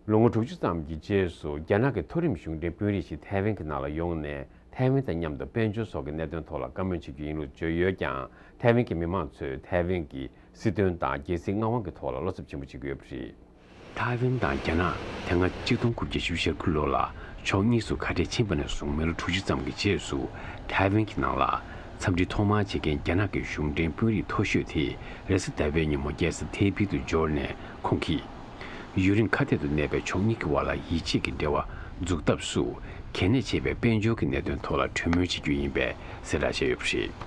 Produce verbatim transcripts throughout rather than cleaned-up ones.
ལོ་ངོ་དྲུག་ཅུ་ཙམ་གྱི་རྗེས་སུ་རྒྱ་ནག་གི་མཐོ་རིམ་གཞུང་འབྲེལ་དཔོན་རིགས་ཤིག་ཐའེ་ཝན་གྱི་ནང་ལ་ཡོང་ནས་ཐའེ་ཝན་དང་མཉམ་དུ་དཔལ་འབྱོར་སོགས་ཀྱི་གནད་དོན་ཐོག་ལ་བཀའ་མོལ་བྱེད་རྒྱུ་ཡིན་ལུགས་བརྗོད་ཡོད་ཀྱང་། ཐའེ་ཝན་གྱི་མི་མང་ཚོས་ཐའེ་ཝན་གྱི་སྲིད་དོན་དང་རྒྱལ་སྲིད་མངའ་དབང་གི་ཐོག་ལ་བློ་འཚབ་ཆེན་པོ་བྱེད་ཀྱི་ཡོད་པ་རེད། ཐའེ་ཝན་དང་རྒྱ་ནག་དེ་སྔ་གཅིག་སྟོང་དགུ་བརྒྱ་བཞི་བཅུ་ཞེ་དགུ་ལོ་ལ་ཕྱོགས་གཉིས་སུ་ཁ་བྲལ་ཕྱིན་པ་ནས་བཟུང་མི་ལོ་དྲུག་ཅུ་ཙམ་གྱི་རྗེས་སུ་ཐའེ་ཝན་གྱི་ནང་ལ་འཚམས་འདྲི་ཐོག་མར་བྱེད་མཁན་རྒྱ་ནག་གི་གཞུང་འབྲེལ་དཔོན་རིགས་མཐོ་ཤོས་དེ་རེས་གཟའ་ཟླ་བའི་ཉིན་མོ་རྒྱལ་ས་ཐེ་པེ་དུ་འབྱོར་ནས། ཁོང་གིས་ཡུན་རིང་ཁ་གཏད་དུ་གནས་པའི་ཕྱོགས་གཉིས་ཀྱི་བར་ལ་ཡིད་ཆེས་ཀྱི་འབྲེལ་བ་འཛུགས་ཐབས་སུ་གལ་གནད་ཆེ་བའི་དཔལ་འབྱོར་གྱི་གནད་དོན་ཐོག་ལ་གྲོས་མོལ་བྱེད་རྒྱུ་ཡིན་པའི་གསལ་བསྒྲགས་བྱས་ཡོད་པ་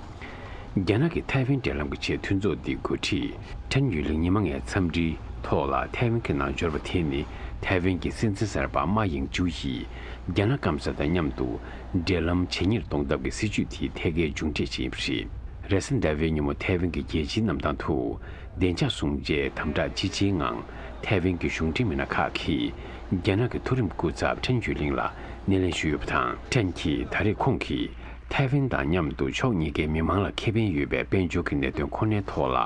རེད། རྒྱ་ནག་གིས་ཐའེ་ཝན་འབྲེལ་ལམ་གྱི་ཆེད་མཐུན་ཚོགས་འདིའི་འགོ་ཁྲིད་ཁྲན་ཡུས་ལིང་ཉི་མ་ལྔའི་འཚམས་འདྲིའི་ཐོག་ལ་ཐའེ་ཝན་གྱི་ནང་འབྱོར་བ་དེ་ནི། ཐའེ་ཝན་གྱི་སྲིད་འཛིན་གསར་པ་མཱ་ཡིང་ཅུའུ་ཡིས་རྒྱ་ནག་སྐམ་ས་དང་མཉམ་དུ་འབྲེལ་ལམ་ཇེ་ཉེར་གཏོང་ཐབས་ཀྱི་སྲིད་ཇུས་དེའི་ཐད་ཀའི་མཇུག་འབྲས་ཤིག་ཡིན་པ་རེད། རེས་གཟའ་ཟླ་བའི་ཉིན་མོ་ཐའེ་ཝན་གྱི་རྒྱལ་སྤྱིའི་གནམ་ཐང་དུ། བདེ་འཇགས་སྲུང་བྱའི་དམ་དྲག་ཅི་ཆེའི་ངང་། ཐའེ་ཝན་གྱི་གཞུང་འབྲེལ་མི་སྣ་ཁག་གིས་རྒྱ་ནག་གི་མཐོ་རིམ་སྐུ་ཚབ་ཁྲན་ཡུས་ལིང་ལ་སྣེ་ལེན་ཞུས་ཡོད་པ་དང་། ཁྲན་གྱིས་ད་རེས་ཁོང་གིས་ཐའེ་ཝན་དང་མཉམ་དུ་ཕྱོགས་གཉིས་ཀའི་མི་མང་ལ་ཁེ་ཕན་ཡོད་པའི་དཔལ་འབྱོར་གྱི་གནད་དོན་ཁོ་ནའི་ཐོག་ལ་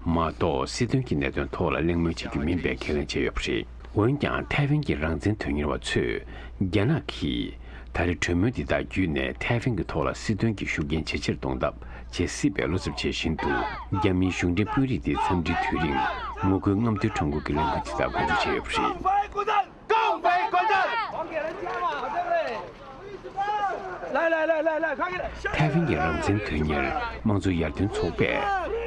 མ་གཏོགས། སྲིད་དོན་གྱི་གནད་དོན་ཐོག་ལ་གླེང་མོལ་བྱེད་རྒྱུ་མིན་པའི་ཁས་ལེན་བྱས་ཡོད་པ་རེད། འོན་ཀྱང་། ཐའེ་ཝན་གྱི་རང་བཙན་དོན་གཉེར་བ་ཚོས་རྒྱ་ནག་གིས། ད་རེས་གྲོས་མོལ་འདི་དག་བརྒྱུད་ནས་ཐའེ་ཝན་གྱི་ཐོག་ལ་སྲིད་དོན་གྱི་ཤུགས་རྐྱེན་ཇེ་ཆེར་གཏོང་ཐབས་བྱེད་སྲིད་པའི་བློ་འཚབ་བྱེད་བཞིན་དུ། རྒྱ་མིའི་གཞུང་འབྲེལ་དཔོན་རིགས་དེའི་འཚམས་འདྲིའི་དུས་རིང་ངོ་རྒོལ་རྔམ་སྟོན་ཁྲོམ་སྐོར་གྱི་ལས་འགུལ་དེ་དག་འགོ་འཛུགས་བྱས་ཡོད་པ་རེད། 来来来来来，快点！ ཐའེ་ཝན་གྱི་རང་བཙན་དོན་གཉེར་དམངས་གཙོ་ཡར་ཐོན་ཚོགས་པས་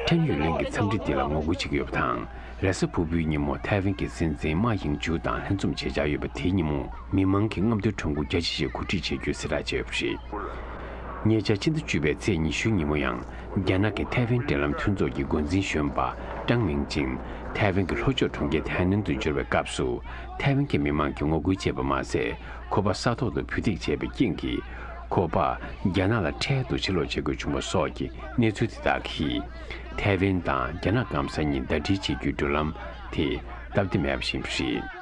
ཁྲན་ཡུས་ལིང་གི་འཚམས་འདྲི་འདི་ལ་ངོ་རྒོལ་བྱེད་ཀྱི་ཡོད་པ་དང་། རེས་གཟའ་ཕུར་བུའི་ཉིན་མོ་ཐའེ་ཝན་གྱི་སྲིད་འཛིན་མཱ་ཡིང་ཅུའུ་དང་ལྷན་འཛོམས་བྱེད་འཆར་ཡོད་པ་དེའི་ཉིན་མོ། མི་མང་གིས་རྔམ་སྟོན་ཁྲོམ་སྐོར་རྒྱ་ཆེ་ཞིག་གོ་སྒྲིག་བྱེད་རྒྱུའི་གསལ་བསྒྲགས་བྱས་ཡོད་པ་རེད། ཉེ་ཆར་ཕྱི་ཟླ་བཅུ་པའི་ཚེས་ཉི་ཤུའི་ཉིན་མོ་ཡང་། རྒྱ་ནག་གི་ཐའེ་ཝན་འབྲེལ་ལམ་མཐུན་ཚོགས་ཀྱི་འགོ་འཛིན་གཞོན་པ་ཀྲང་མིང་ཅིང་ཐའེ་ཝན་གྱི་ལྷོ་ཕྱོགས་གྲོང་ཁྱེར་ཐའེ་ནན་དུ་འབྱོར་བའི་སྐབས་སུ། ཐའེ་ཝན་གྱི་མི་མང་གིས་ངོ་རྒོལ་བྱས་པ་མ་ཟད། ཁོ་པ་ས་ཐོག་ཏུ་བུད་ཐེངས་བྱས་པའི་རྐྱེན་གྱིས། ཁོ་པ་རྒྱ་ནག་ལ་འཕྲལ་དུ་ཕྱིར་ལོག་བྱེད་དགོས་བྱུང་བ་སོགས་ཀྱི་གནས་ཚུལ་དེ་དག་གིས། ཐའེ་ཝན་དང་རྒྱ་ནག་སྐམ་ས་གཉིས་ཟླ་སྒྲིལ་བྱེད་རྒྱུའི་འགྲོ་ལམ་དེ་སྟབས་བདེ་མེད་པ་ཞིག་ཡིན་པ་རེད།